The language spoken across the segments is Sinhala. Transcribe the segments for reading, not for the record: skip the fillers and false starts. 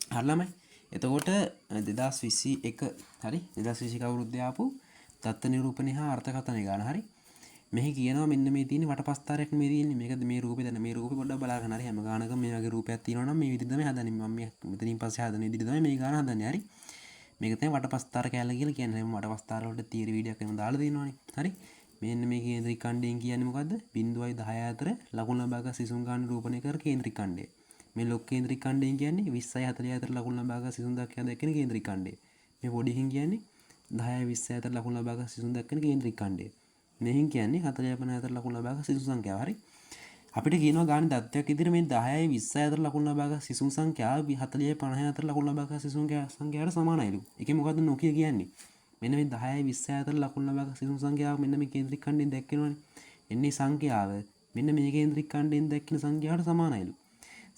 හරි ළමයි. එතකොට 2021, හරි, 2021 අවුරුද්දේ ආපු දත්ත නිරූපණය හා අර්ථකථනය ගන්න. හරි. මෙහි කියනවා මෙන්න මේ තියෙන වටපස්තාරයක් මේ තියෙන්නේ. මේකද මේ රූපේ දැන් මේ රූපේ පොඩ්ඩක් බලා ගන්න. හරි, හැම ගානකම මේ වගේ රූපයක් තියෙනවා නම් මේ විදිහට තමයි හදන්නේ. මම මේ මෙතනින් පස්සේ හදන විදිහට තමයි මේ ගාන හදන්නේ. හරි. මේක තමයි වටපස්තාර කැලල කියලා කියන්නේ. හැම වටපස්තාර වලට තියරි වීඩියෝ එකක් එහෙම දාලා තියෙනවනේ. හරි. මෙන්න මේ කේන්ද්‍රික ඛණ්ඩයෙන් කියන්නේ මොකද්ද? 0යි 10 අතර ලකුණු ලබාගත් සිසුන් ගාන නිරූපණය කර කේන්ද්‍රික ඛණ්ඩය. මේ ලොක් කේන්ද්‍රික ඛණ්ඩයෙන් කියන්නේ 20යි 40 අතර ලකුණු ලබාගත් සිසුන් දක්වා දැක්වෙන කේන්ද්‍රික ඛණ්ඩය. මේ පොඩිකින් කියන්නේ 10යි 20 අතර ලකුණු ලබාගත් සිසුන් දක්වන කේන්ද්‍රික ඛණ්ඩය. මෙහින් කියන්නේ 40 50 අතර ලකුණු ලබාගත් සිසුන් සංඛ්‍යාව. හරි. අපිට කියනවා ගානේ දත්තයක් විදිහට මේ 10යි 20 අතර ලකුණු ලබාගත් සිසුන් සංඛ්‍යාව 40යි 50 අතර ලකුණු ලබාගත් සිසුන් සංඛ්‍යාවට සමානයිලු. ඒකේ මොකද්ද නොකිය කියන්නේ? මෙන්න මේ 10යි 20 අතර ලකුණු ලබාගත් සිසුන් සංඛ්‍යාව මෙන්න මේ කේන්ද්‍රික ඛණ්ඩයෙන් දැක්වෙනවනේ. එන්නේ සංඛ්‍යාව මෙන්න මේ කේන්ද්‍රික ඛණ්ඩයෙන් දැක්වෙන සංඛ්‍යාවට සමානයිලු.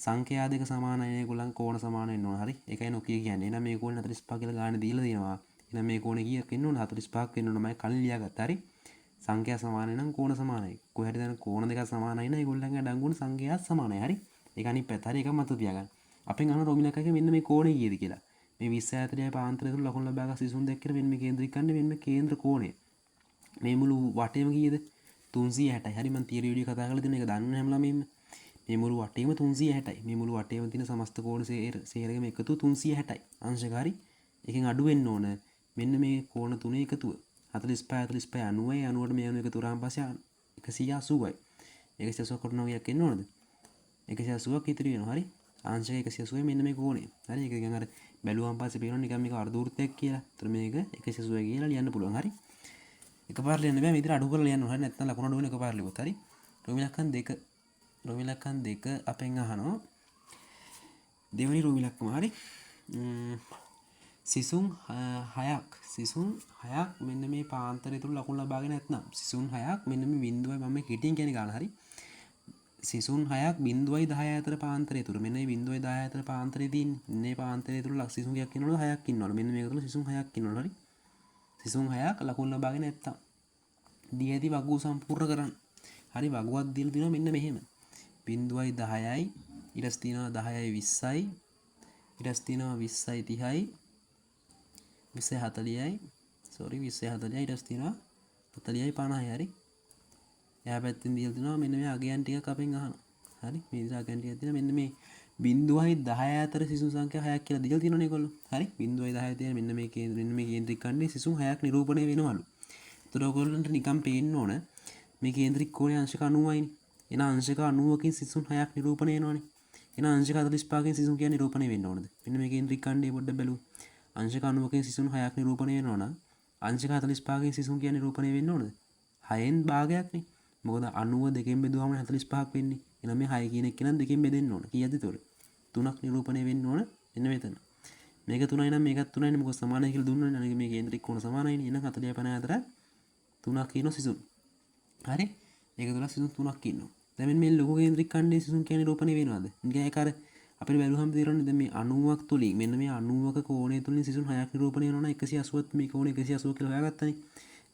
සංඛ්‍යා දෙක සමානයි නේ, ඒගොල්ලන් කෝණ සමාන වෙන්න ඕන. හරි. ඒකයි නොකිය කියන්නේ. එහෙනම් මේ කෝණ 45 කියලා ගානේ දීලා තියෙනවා. එහෙනම් මේ කෝණේ කීයක් වෙන්න ඕන? 45ක් වෙන්න ඕන. මම කලින් ලියාගත්තා. හරි. සංඛ්‍යා සමානයි නම් කෝණ සමානයි. කොහේ හරි දැන් කෝණ දෙකක් සමානයි නම් ඒගොල්ලන්ගේ අඩංගු වුණ සංඛ්‍යාත් සමානයි. හරි. ඒක අනිත් පැත්ත. හරි, ඒක මතක තියාගන්න. අපෙන් අහන රෝමිලක් එකේ මෙන්න මේ කෝණේ කීයද කියලා. මේ 20 40 පාන්තරය තුල ලකුණු ලබාගත් සිසුන් දැක්කේ මෙන්න මේ කේන්ද්‍රික ඛණ්ඩේ මෙන්න මේ කේන්ද්‍ර කෝණය. මේ මුළු වටේම කීයද? 360යි. හරි, මං තියරි වීඩියෝ කතා කරලා තියෙන එක දන්න හැම ළමයින්ම. මේ මුළු වටේම 360යි. මේ මුළු වටේම තියෙන සමස්ත කෝණ සේරගම එකතු 360යි. අංශක. හරි. එකෙන් අඩු වෙන්න ඕන මෙන්න මේ කෝණ තුනේ එකතුව. 45 45 90යි. 90ට මේ 90 එකතු කරාන් පස්සේ 180යි. 180 කරනවා කීයක් එන්න ඕනද? 180ක් ඉතිරි වෙනවා. හරි. අංශක 180 මෙන්න මේ කෝණය. හරි. ඒක නිකන් අර බැලුවාන් පස්සේ පේනවා නිකන් මේක අර්ධ වෘත්තයක් කියලා. ඒතර මේක 180 කියලා ලියන්න පුළුවන්. හරි. එකපාර ලියන්න බෑ, මේ විදිහට අඩු කරලා ලියන්න ඕන. හරි, නැත්නම් ලකුණු අඩු වෙන එකපාර ලියුවොත්. හරි. රෝමිලක්කම් දෙක. රෝමිලක්කම් දෙක අපෙන් අහනවා දෙවෙනි රෝමිලක්කම. හරි. සිසුන් හයක්, සිසුන් හයක් මෙන්න මේ පාන්තරය තුල ලකුණු ලබාගෙන නැත්නම් සිසුන් හයක් මෙන්න මේ බිඳුවයි, මම මේ කෙටියෙන් කියන්නේ ගාන. හරි. සිසුන් හයක් බිඳුවයි 10 අතර පාන්තරය තුල, මෙන්න මේ බිඳුවයි 10 අතර පාන්තරය තියෙන්නේ. මේ පාන්තරය තුල සිසුන් කීයක් ඉන්නවද? හයක් ඉන්නවලු. මෙන්න මේක තුල සිසුන් හයක් ඉන්නවලු. හරි. සිසුන් හයක් ලකුණු ලබාගෙන නැත්නම් දී ඇති වගුව සම්පූර්ණ කරන්න. හරි, වගුවක් දීලා තියෙනවා මෙන්න මෙහෙම. බිඳුවයි 10යි, ඊට පස්සේ තියෙනවා 10යි 20යි, ඊට පස්සේ තියෙනවා 20යි 30යි, 20යි 40යි, සෝරි, 20යි 40යි, ඊට පස්සේ තියෙනවා 40යි 50යි. හරි. එහා පැත්තෙන් දීලා තිනවා මෙන්න මේ අගයන් ටිකක් අපෙන් අහනවා. හරි, මේ විදිහට අගයන් ටිකක් තියෙනවා. මෙන්න මේ බිඳුවයි 10 අතර සිසුන් සංඛ්‍යා හයක් කියලා දීලා තියෙනවනේ ඒගොල්ලෝ. හරි, බිඳුවයි 10 තියෙන මෙන්න මේ කේන්ද්‍ර, මෙන්න මේ කේන්ද්‍රික ඛණ්ඩේ සිසුන් හයක් නිරූපණය වෙනවලු. ඒතර ඔයගොල්ලන්ට නිකන් පේන්න ඕන මේ කේන්ද්‍රික කෝණය අංශක 90යිනේ. එන අංශක 90කින් සිසුන් හයක් නිරූපණය වෙනවනේ. එන අංශක 45කින් සිසුන් කියන්නේ නිරූපණය වෙන්න ඕනද? මෙන්න මේ කේන්ද්‍රික ඛණ්ඩේ පොඩ්ඩක් බැලුවොත් අංශක 90කින් සිසුන් හයක් නිරූපණය වෙනවා නම් අංශක 45කින් සිසුන් කියන්නේ නිරූපණය වෙන්න ඕනද? හයෙන් භාගයක්නේ. මොකද 90 දෙකෙන් බෙදුවම 45ක් වෙන්නේ. එහෙනම් මේ 6 කියන එක නම් දෙකෙන් බෙදෙන්න ඕන. කීයද එතකොට? තුනක් නිරූපණය වෙන්න ඕන මෙන්න මෙතන. මේක තුනයි නම් මේකත් තුනයිනේ. මොකද සමානයි කියලා දුන්නානේ. අනික මේ කේන්ද්‍රික කෝණ සමානයිනේ. එහෙනම් 40 54 තුනක් ඉන්නවා සිසුන්. හරි? ඒක තුල සිසුන් තුනක් ඉන්නවා. දැන් මෙන්න මේ ලොකු කේන්ද්‍රික ඛණ්ඩයේ සිසුන් කියන්නේ නිරූපණය වෙනවද? නිකන් ඒක අර අපිට බැලුවහම තේරෙන්නේ දැන් මේ 90ක් තුලින් මෙන්න මේ 90ක කෝණය තුලින් සිසුන් හයක් නිරූපණය වෙනවා නම් 180ත් මේ කෝණය 180 කියලා හොයාගත්තනේ.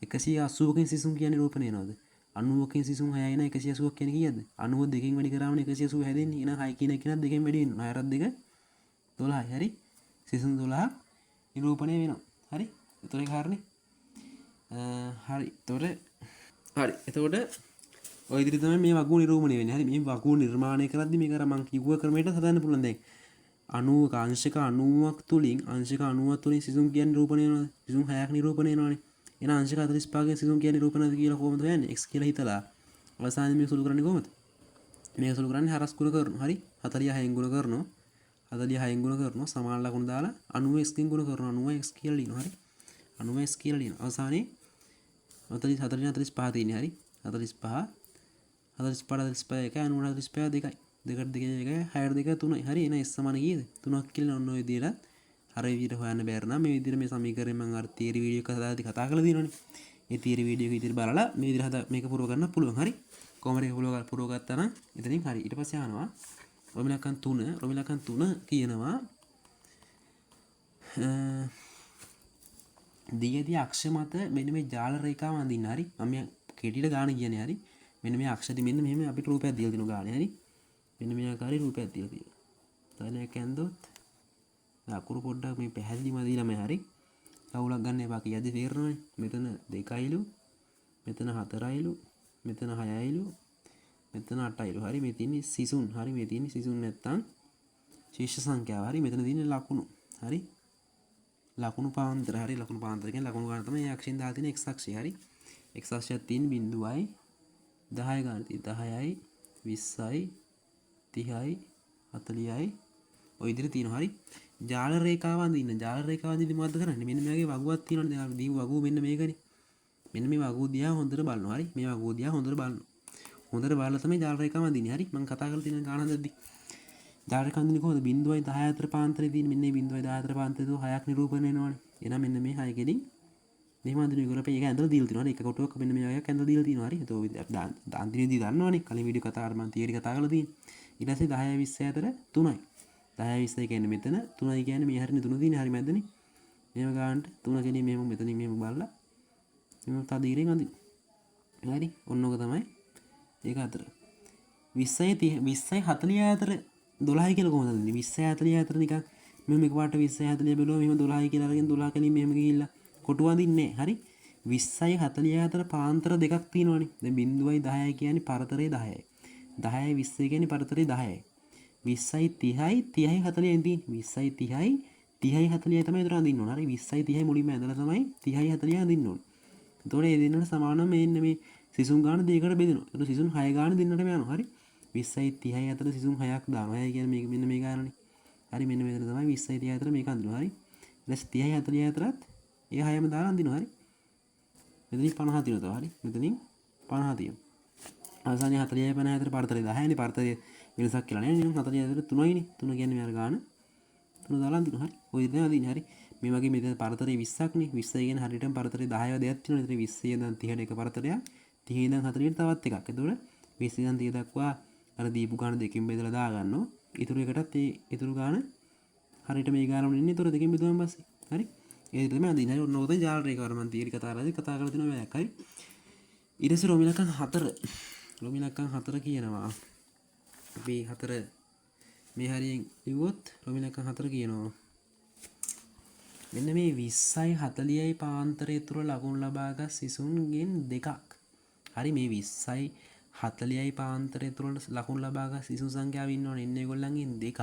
180කින් සිසුන් කියන්නේ නිරූපණය වෙනවද? 90කින් සිසුන් හයයි නම් 180ක් කියන්නේ කීයද? 90 දෙකෙන් වැඩි කරාම 180 හැදෙන්නේ. එහෙනම් 6 කියන එක නම් දෙකෙන් වැඩි වෙනවා. හයරත් දෙක 12යි. හරි. සිසුන් 12ක් නිරූපණය වෙනවා. හරි. එතකොට ඒක හරිනේ. හරි. එතකොට හරි. එතකොට ඔය විදිහට තමයි මේ වගුව නිරූපණය වෙන්නේ. හරි. මේ වගුව නිර්මාණය කරද්දි මේක අර මං කිව්ව ක්‍රමයට හදන්න පුළුවන්. දැන් 90ක අංශක 90ක් තුලින් අංශක 90ක් තුලින් සිසුන් කියන්නේ නිරූපණය වෙනවද? සිසුන් හයක් නිරූපණය වෙනවනේ. එහෙනම් අංශක 45කින් සිසුන් කියන්නේ නිරූපණයද කියලා කොහොමද හොයන්නේ? x කියලා හිතලා අවසානයේ මේක සුළු කරන්නේ කොහොමද? මේක සුළු කරන්නේ හරස් ගුණ කරනවා. හරි. 46න් ගුණ කරනවා. 46න් ගුණ කරනවා. සමාන ලකුණු දාලා 90 x කින් ගුණ කරනවා. 90 x කියලා ලියනවා. හරි. 90 x කියලා ලියනවා. අවසානයේ 44 45 තියෙන්නේ. හරි. 45 45 45 1 90 45 2යි. දෙකට දෙකයි එකයි හයට දෙක තුනයි. හරි. එහෙනම් s සමාන කීයද? තුනක් කියලා ඔන්න ඔය විදිහට අර විදිහට හොයන්න බැරි නම් මේ විදිහට මේ සමීකරණය මම අර තියරි වීඩියෝ එක හදාද්දි කතා කරලා තියෙනවනේ. ඒ තියරි වීඩියෝ එක විදිහට බලලා මේ විදිහට හදා මේක පුරව ගන්න පුළුවන්. හරි. කොහොම හරි පුරව ගත්තා නම් එතනින් හරි. ඊට පස්සේ අහනවා රොමිලක්කම් 3, රොමිලක්කම් 3 කියනවා දී ඇති අක්ෂ මත මෙන්න මේ ජාල රේඛාව අඳින්න. හරි. මම මේ කෙටියට ගාන කියන්නේ. හරි. මෙන්න මේ අක්ෂ දි මෙන්න මෙහෙම අපිට රූපයක් දීලා තිනවා ගානේ. හරි. මෙන්න මේ ආකාරයේ රූපයක් දීලා තියෙනවා. තනයක් ඇන්දොත් අකුරු පොඩ්ඩක් මේ පැහැදිලි මදි ළමයි. හරි, අවුලක් ගන්න එපා කියද්දි තේරෙනවනේ. මෙතන 2යිලු, මෙතන 4යිලු, මෙතන 6යිලු, මෙතන 8යිලු. හරි, මේ තියෙන්නේ සිසුන්. හරි, මේ තියෙන්නේ සිසුන් නැත්තම් ශිෂ්‍ය සංඛ්‍යාව. හරි, මෙතන තියෙන්නේ ලකුණු. හරි, ලකුණු පාන්තර. හරි, ලකුණු පාන්තර කියන්නේ ලකුණු ගන්න තමයි ඒ අක්ෂයෙන් දාලා තියෙන x අක්ෂය. හරි, x අක්ෂයක් තියෙන බිංදුවයි 10 ගන්න තියෙන 10යි 20යි 30යි 40යි ඔය විදිහට තියෙනවා. හරි, ජාල රේඛාව අඳින්න. ජාල රේඛාව අඳින්න මොකද්ද කරන්නේ? මෙන්න මේ වගේ වගුවක් තියෙනවනේ. දැන් අපි දීපු වගුව මෙන්න මේකනේ. මෙන්න මේ වගුව දිහා හොඳට බලනවා. හරි, මේ වගුව දිහා හොඳට බලනවා. හොඳට බලලා තමයි ජාල රේඛාව අඳින්නේ. හරි, මම කතා කරලා තියෙන ගාන හදද්දි ජාල රේඛාව අඳින්නේ කොහොමද? බිංදුවයි 10 අතර පාන්තරේ තියෙන මෙන්න මේ බිංදුවයි 10 අතර පාන්තරේ තුන 6ක් නිරූපණය වෙනවනේ. එහෙනම් මෙන්න මේ 6 කෙලින් මෙහෙම අඳින එක අපේ ඒක ඇඳලා දීලා තියෙනවා. හරි, එක කොටුවක් මෙන්න මේ වගේක් ඇඳලා දීලා තියෙනවා. හරි, එතකොට අන්තිමේදී දන්නවනේ කලින් වීඩියෝ කතා කරලා මම තියරි කතා කරලා තියෙන්නේ. ඊට පස්සේ 10 20 අතර 3යි. 10 20 කියන්නේ මෙතන 3යි කියන්නේ මේ හරිනේ 3 තියෙන්නේ. හරි මැදනේ. මෙහෙම ගන්නට 3 කෙලින් මෙහෙම මෙතනින් මෙහෙම බලලා මෙහෙම තද ඉරෙන් අඳින්න. හරි, ඔන්න ඔක තමයි ඒක අතර. 20යි 30 20යි 40 අතර 12යි කියලා කොහොමද අඳින්නේ? 20යි 40 අතර නිකන් මෙහෙම එකපාරට 20යි 40 බැලුවා මෙහෙම 12යි කියලා අරගෙන 12 කෙලින් මෙහෙම ගිහිල්ලා කොටු අඳින්නේ නැහැ. හරි, 20යි 40 අතර පාන්තර දෙකක් තියෙනවනේ. දැන් බිංදුවයි 10යි කියන්නේ පරතරේ 10යි. 10යි 20 කියන්නේ පරතරේ 10යි. 20යි 30යි 30යි 40යි තියෙන්නේ. 20යි 30යි 30යි 40යි තමයි ඒතර අඳින්න ඕන. හරි, 20යි 30යි මුලින්ම ඇඳලා තමයි 30යි 40යි අඳින්න ඕන. එතකොට මේ දෙන්නට සමානව මේ ඉන්න මේ සිසුන් ගාන දෙකකට බෙදෙනවා. එතකොට සිසුන් 6 ගාන දෙන්නටම යනවා. හරි, 20යි 30යි අතර සිසුන් 6ක් දානවා. 6 කියන්නේ මේක මෙන්න මේ ගානනේ. හරි, මෙන්න මෙතන තමයි 20යි 30යි අතර මේක අඳිනවා. හරි, ඊට පස්සේ 30යි 40 අතරත් ඒ 6ම දාලා අඳිනවා. හරි, මෙතනින් 50 තියෙනවා තව. හරි, මෙතනින් 50 තියෙනවා. අවසානයේ 40යි 50 අතර පරතරය 10යිනේ. පරතරය වෙනසක් කියලා නෑ නේ. 40 අතර 3යිනේ. 3 කියන්නේ මේ අර ගාන 3 දාලා අඳිනවා. හරි, ඔය විදිහට අඳින්නේ. හරි, මේ වගේ මෙතන පරතරය 20ක් නේ. 20 කියන්නේ හරියටම පරතරය 10 දෙයක් තියෙනවා. එතන 20 ඉඳන් 30ට එක පරතරයක්, 30 ඉඳන් 40ට තවත් එකක්. එතකොට 20 ඉඳන් 30 දක්වා අර දීපු ගාන දෙකෙන් බෙදලා දාගන්නවා. ඉතුරු එකටත් ඒ ඉතුරු ගාන හරියට මේ ගානම ඉන්නේ. එතකොට දෙකෙන් බෙදුවම පස්සේ හරි, ඒ විදිහට තමයි අඳින්නේ. හරි, ඔන්න ඔක තමයි ජාල රේඛාව. අර මං තියරි කතා කරලා කතා කරලා තියෙනවා වැයක්. හරි, ඊට පස්සේ රෝම ඉලක්කම් 4. රෝම ඉලක්කම් 4 කියනවා. අපි 4 මේ හරියෙන් ලිව්වොත් රෝම ඉලක්කම් 4 කියනවා. මෙන්න මේ 20යි 40යි පාන්තරය තුර ලකුණු ලබාගත් සිසුන්ගෙන් දෙකක්. හරි, මේ 20යි 40යි පාන්තරය තුර ලකුණු ලබාගත් සිසුන් සංඛ්‍යාව ඉන්නවනේ. එන්න ඒගොල්ලන්ගෙන් දෙකක්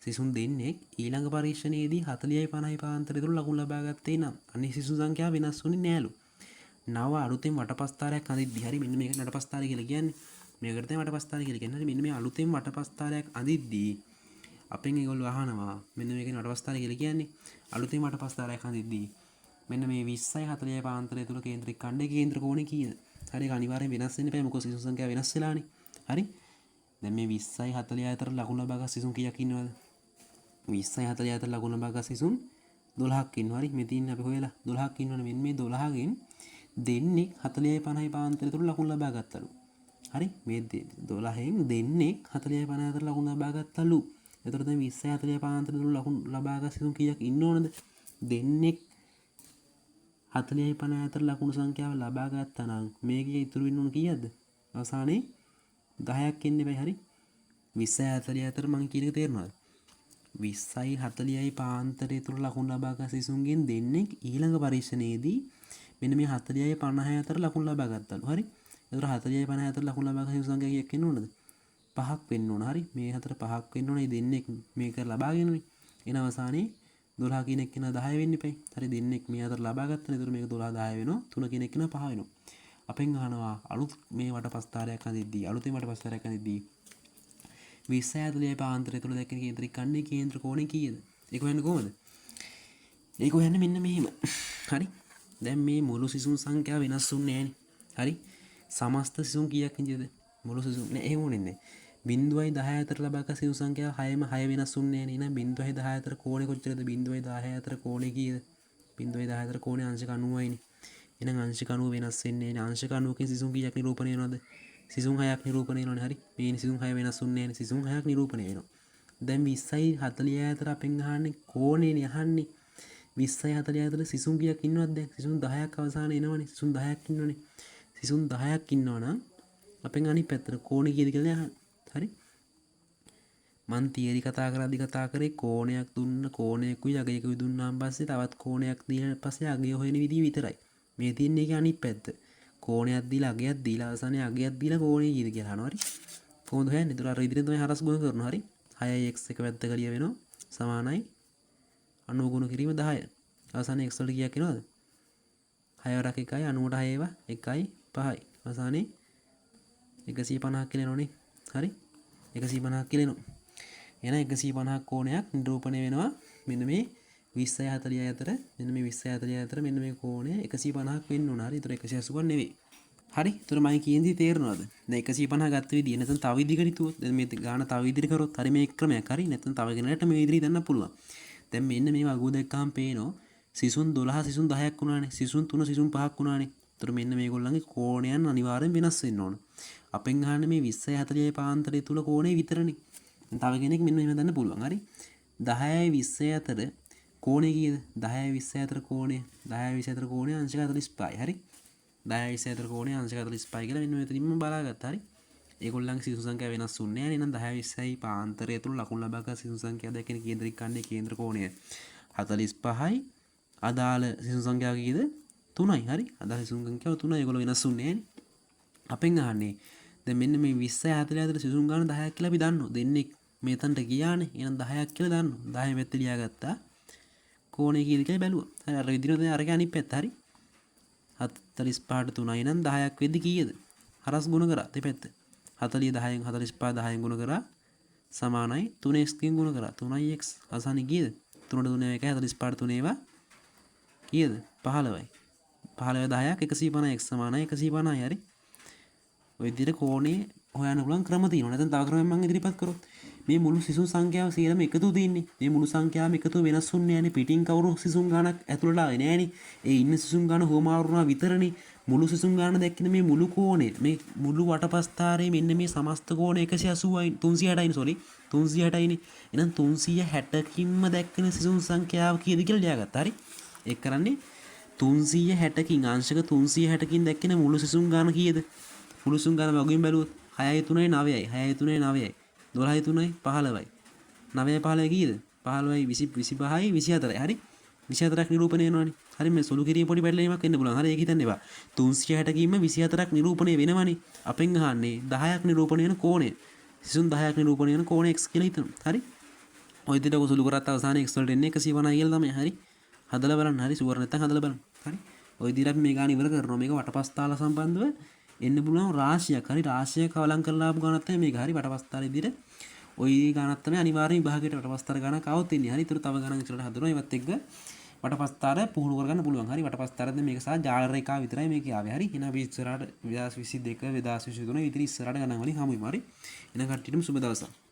සිසුන් දෙන්නෙක් ඊළඟ පරීක්ෂණයේදී 40යි 50යි පාන්තරය තුර ලකුණු ලබා ගත්තේ නම් අනිත් සිසුන් සංඛ්‍යාව වෙනස් වුණේ නෑලු. නව අලුතෙන් වටපස්තාරයක් අඳිද්දි, හරි, මෙන්න මේක වටපස්තාරය කියලා කියන්නේ. මේකට තමයි වටපස්තාරය කියලා කියන්නේ. හරි, මෙන්න මේ අලුතෙන් වටපස්තාරයක් අඳිද්දි අපෙන් ඒගොල්ලෝ අහනවා මෙන්න මේකේ වටපස්තාරය කියලා කියන්නේ. අලුතෙන් වටපස්තාරයක් අඳිද්දි මෙන්න මේ 20යි 40යි පාන්තරය තුල කේන්ද්‍රික ඛණ්ඩයේ කේන්ද්‍ර කෝණය කීයද? හරි, ඒක අනිවාර්යෙන් වෙනස් වෙන්න එපා. මොකද සිසුන් සංඛ්‍යාව වෙනස් වෙලානේ. හරි, දැන් මේ 20යි 40 අතර ලකුණු ලබාගත් සිසුන් කීයක් ඉන්නවද? 20යි 40 අතර ලකුණු ලබාගත් සිසුන් 12ක් ඉන්නවා. හරි, මේ තියෙන්නේ අපි හොයලා 12ක් ඉන්නවනේ. මෙන්න මේ 12ගෙන් දෙන්නෙක් 40යි 50යි පාන්තරය තුල ලකුණු ලබා ගත්තලු. හරි, මේ 12න් දෙන්නෙක් 40යි 50 අතර ලකුණු ලබා ගත්තලු. එතකොට දැන් 20යි 40 පාන්තරය තුල ලකුණු ලබාගත් සිසුන් කීයක් ඉන්න ඕනද? දෙන්නෙක් 40යි 50 අතර ලකුණු සංඛ්‍යාව ලබා ගත්තා නම් මේකේ ඉතුරු වෙන්න ඕන කීයක්ද? අවසානයේ 10ක් එන්න එපා. හරි, 20යි 40 අතර මං කියන එක තේරෙනවද? 20යි 40යි පාන්තරය තුල ලකුණු ලබාගත් සිසුන්ගෙන් දෙන්නෙක් ඊළඟ පරීක්ෂණයේදී මෙන්න මේ 40යි 50යි අතර ලකුණු ලබා ගත්තලු. හරි, එතකොට 40යි 50යි අතර ලකුණු ලබාගත් සිසුන් සංඛ්‍යාව කීයක් වෙන්න ඕනද? 5ක් වෙන්න ඕන. හරි, මේ හතර 5ක් වෙන්න ඕන. මේ දෙන්නෙක් මේක ලබාගෙනනේ. එන අවසානයේ 12 කියන එක්කෙනා 10 වෙන්න එපා. හරි, දෙන්නෙක් මේ අතර ලබා ගත්තනේ. එතකොට මේක 12 10 වෙනවා. 3 කියන එක්කෙනා 5 වෙනවා. අපෙන් අහනවා අලුත් මේ වටපස්තාරයක් අඳිද්දී, අලුතෙන් වටපස්තාරයක් අඳිද්දී 20යි 40යි පාන්තරය තුල දැක්වෙන කේන්ද්‍රික ඛණ්ඩයේ කේන්ද්‍ර කෝණය කීයද? ඒක හොයන්නේ කොහොමද? ඒක හොයන්නේ මෙන්න මෙහෙම. හරි, දැන් මේ මුළු සිසුන් සංඛ්‍යාව වෙනස් වුන්නේ නෑනේ. හරි, සමස්ත සිසුන් කීයක් හිටියද? මුළු සිසුන් නෑ, එහෙම වුණේ නෑ. බිංදුවයි 10 අතර ලබාගත් සිසුන් සංඛ්‍යාව 6ම 6 වෙනස් වුන්නේ නෑනේ. එහෙනම් බිංදුවයි 10 අතර කෝණය කොච්චරද? බිංදුවයි 10 අතර කෝණය කීයද? බිංදුවයි 10 අතර කෝණය අංශක 90යිනේ. එහෙනම් අංශක 90 වෙනස් වෙන්නේ නෑනේ. අංශක 90කින් සිසුන් කීයක් නිරූපණය වෙනවද? සිසුන් 6ක් නිරූපණය වෙනවනේ. හරි, මේ සිසුන් 6 වෙනස් වුන්නේ නෑනේ. සිසුන් 6ක් නිරූපණය වෙනවා. දැන් 20යි 40 අතර අපෙන් අහන්නේ කෝණයනේ අහන්නේ. 20යි 40 අතර සිසුන් කීයක් ඉන්නවද දැන්? සිසුන් 10ක් අවසානයේ එනවනේ. සිසුන් 10ක් ඉන්නවනේ. සිසුන් 10ක් ඉන්නවා නම් අපෙන් අනිත් පැත්තට කෝණය කීයද කියලා අහන්නේ. හරි, මං තියරි කතා කරද්දි කතා කරේ කෝණයක් දුන්න කෝණයකුයි අගයකුයි දුන්නාන් පස්සේ තවත් කෝණයක් දීලා පස්සේ අගය හොයන විදිය විතරයි. මේ තියෙන්නේ ඒකේ අනිත් පැත්ත. කෝණයක් දීලා අගයක් දීලා අවසානයේ අගයක් දීලා කෝණය කීයද කියලා අහනවා. හරි. කොහොමද හොයන්නේ? ඒතර අර විදිහට තමයි හරස් ගුණ කරනවා. හරි. 6x එක පැත්තක ලිය වෙනවා. සමානයි 90 ගුණ කිරීම 10. අවසානයේ x වලට කීයක් එනවද? 6 වරක් 1යි 90ට 6 ඒවා 1යි 5යි. අවසානයේ 150ක් කියලා එනවනේ. හරි. 150ක් කියලා එනවා. එහෙනම් 150ක් කෝණයක් නිරූපණය වෙනවා මෙන්න මේ 20යි 40යි අතර, මෙන්න මේ 20යි 40යි අතර මෙන්න මේ කෝණය 150ක් වෙන්න ඕන. හරි. ඒතර 180ක් නෙවෙයි. හරි. ඒතර මම කියන දේ තේරෙනවද? දැන් 150 ගත්ත විදිය නැත්නම් තව විදිහකට හිතුවොත් දැන් මේ ගාන තව විදිහට කරොත් හරි මේ ක්‍රමයක්. හරි. නැත්නම් තව කෙනෙක්ට මේ විදිහට හිතන්න පුළුවන්. දැන් මෙන්න මේ වගුව දැක්කහම පේනවා සිසුන් 12 සිසුන් 10ක් වුණානේ. සිසුන් 3 සිසුන් 5ක් වුණානේ. ඒතර මෙන්න මේගොල්ලන්ගේ කෝණයන් අනිවාර්යෙන් වෙනස් වෙන්න ඕන. අපෙන් අහන්නේ මේ 20යි 40යි පාන්තරය තුල කෝණය විතරනේ. දැන් තව කෙනෙක් මෙන්න මෙහෙම දන්න පුළුවන්. හරි. 10යි 20යි අතර කෝණය කීයද? 10යි 20යි අතර කෝණය 10යි 20 අතර කෝණය අංශක 45යි. හරි. 10යි 20 අතර කෝණය අංශක 45යි කියලා මෙන්න මෙතනින්ම බලාගත්තා. හරි. ඒගොල්ලන්ගේ සිසු සංඛ්‍යාව වෙනස් වුන්නේ නැහැ නේ. එහෙනම් 10යි 20යි පාන්තරය තුල ලකුණු ලබාගත් සිසු සංඛ්‍යාව දැක්කේ කේන්ද්‍රික ඛණ්ඩයේ කේන්ද්‍ර කෝණය 45යි. අදාළ සිසු සංඛ්‍යාව කීයද? 3යි. හරි. අදාළ සිසු සංඛ්‍යාව 3යි. ඒගොල්ලෝ වෙනස් වුන්නේ නැහැ නේ. අපෙන් අහන්නේ දැන් මෙන්න මේ 20යි 40 අතර සිසුන් ගාන 10ක් කියලා අපි දන්නවා. දෙන්නෙක් මේ තැනට ගියානේ. එහෙනම් 10ක් කියලා දන්නවා. 10 පැත්තේ ලියාගත්තා. කෝණය කීයද කියලා බැලුවා. හරි. අර විදිහට දැන් අරගේ අනිත් පැත්ත. හරි. 45ට 3යි නම් 10ක් වෙද්දි කීයද? හරස් ගුණ කරා දෙපැත්ත. 40 10න් 45 10න් ගුණ කරා සමානයි 3x කින් ගුණ කරා 3x අවසානයේ කීයද? 3ට 3 1 45ට 3 ඒවා කීයද? 15යි. 15 10ක් 150 x සමානයි 150යි. හරි. ඔය විදිහට කෝණේ හොයන්න පුළුවන් ක්‍රම තියෙනවා. නැත්නම් තව ක්‍රමයක් මම ඉදිරිපත් කරොත් මේ මුළු සිසුන් සංඛ්‍යාව සියලුම එකතු තියෙන්නේ. මේ මුළු සංඛ්‍යාවම එකතු වෙනස් වුන්නේ නෑනේ. පිටින් කවුරු සිසුන් ගානක් ඇතුළට ආවේ නෑනේ. ඒ ඉන්න සිසුන් ගාන හුවමාරු වුණා විතරනේ. මුළු සිසුන් ගාන දැක්කේ මේ මුළු කෝණේ මේ මුළු වටපස්ථාරයේ මෙන්න මේ සමස්ත කෝණය 180යි 360යිනේ සෝරි 360යිනේ. එහෙනම් 360කින්ම දැක්කන සිසුන් සංඛ්‍යාව කීයද කියලා ලියාගත්තා. හරි. ඒක කරන්නේ 360කින් අංශක 360කින් දැක්කන මුළු සිසුන් ගාන කීයද? මුළු සිසුන් ගාන වගුවෙන් බැලුවොත් 6යි 3යි 9යි 6යි 3යි 9යි 12යි 3යි 15යි 9යි 15යි කීයද? 15යි 25යි 24යි. හරි. 24ක් නිරූපණය වෙනවනේ. හරි. මේ සුළු කිරීම පොඩි පැටලීමක් වෙන්න පුළුවන්. හරි. ඒක හිතන්න එපා. 360කින්ම 24ක් නිරූපණය වෙනවනේ. අපෙන් අහන්නේ 10ක් නිරූපණය වෙන කෝණය. සිසුන් 10ක් නිරූපණය වෙන කෝණය x කියලා හිතමු. හරි. ඔය විදිහට ඔක සුළු කරත් අවසානයේ x වලට එන්නේ 150යි කියලා තමයි. හරි. හදලා බලන්න. හරි. සුවර් නැත්තම් හදලා බලන්න. හරි. ඔය විදිහට අපි මේ ගාන ඉවර කරනවා. මේක වටපස්තාල සම්බන්ධව එන්න පුළුවන් රාශියක්. හරි. රාශියක් කවලම් කරලා ආපු ගානක් තමයි මේක. හරි. වටපස්තාල විදිහට ඔය ගානක් තමයි අනිවාර්යෙන් විභාගයට වටපස්තාල ගානක් આવොත් එන්නේ. හරි. ඒතර තව ගානක් ඉස්සරහට හදනවා. ඒවත් එක්ක වටපස්තාර පුහුණු කරගන්න පුළුවන්. හරි. වටපස්තාර දැන් මේක සහ ජාල රේඛාව විතරයි මේකේ ආවේ. හරි. එහෙනම් අපි ඉස්සරහට 2022 2023 විතර ඉස්සරහට ගණන් වලින් හමු වෙමු. හරි. එහෙනම් කට්ටියටම සුබ දවසක්.